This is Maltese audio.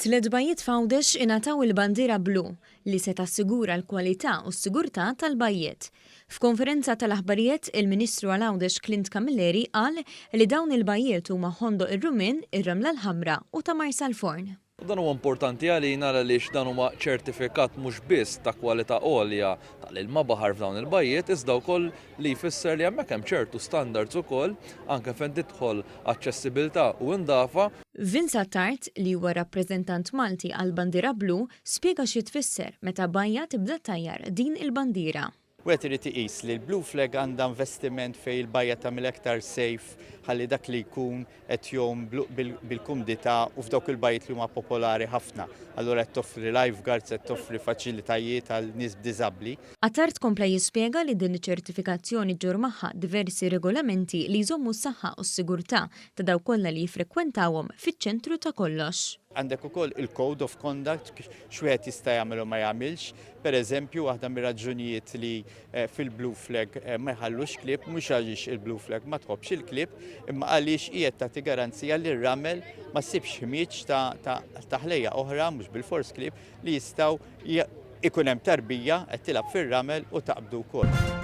Tliet bajjiet f'Għawdex ingħataw il-bandiera blu li se tassigura l-kwalità u s-sigurtà tal-bajjiet. F'konferenza tal-aħbarijiet, il-Ministru għal Għawdex Clint Camilleri qal li dawn il-bajjiet huma Ħondoq ir-Rummien, ir-Ramla l-Ħamra u ta' Marsalforn. Dan huwa importanti għalina għaliex dan huwa ċertifikat mhux biss ta' kwalità għolja tal-ilma baħar f'dawn il-bajjiet iżda wkoll li jfisser li hemmhekk hemm ċertu standards ukoll anke fejn tidħol aċċessibilità u indafa. Vince Attard, li huwa rappreżentant Malti għall-bandiera blu, spjega xi tfisser meta bajja tibda ttajjar din il-bandiera. Wieħed irid iqis li l-Blue Flag għandha investiment fejn il-bajja tagħmilha iktar safe ħalli dak li jkun qed jgħum bil-kumdità u f'dawk il-bajjiet li huma popolari ħafna. Allura qed toffri lifeguards, qed toffri faċilitajiet għal nies b'diżabbli. Attard kompla jispjega li din iċ-ċertifikazzjoni ġġorr magħha diversi regolamenti li jżommu s-saħħa u s-sigurtà ta' dawk kollha li jiffrekwentawhom fiċ-ċentru ta' kollox. Għandek ukoll il-code of conduct, x'wieħed jista' jagħmel u ma jagħmilx. Per eżempju, waħda mir-raġunijiet li eh, fil-Blue Flag eh, ma jħallux klieb mhux għaliex il-Blue Flag ma tħobbx il-klieb, imma għaliex qiegħed tagħti garanzija li r-ramel ma ssibx ħmieġ ta' ħlejja oħra mhux bil-fors klieb li jistgħu ikun hemm tarbija qed tilgħab fir-ramel u taqbdu wkoll.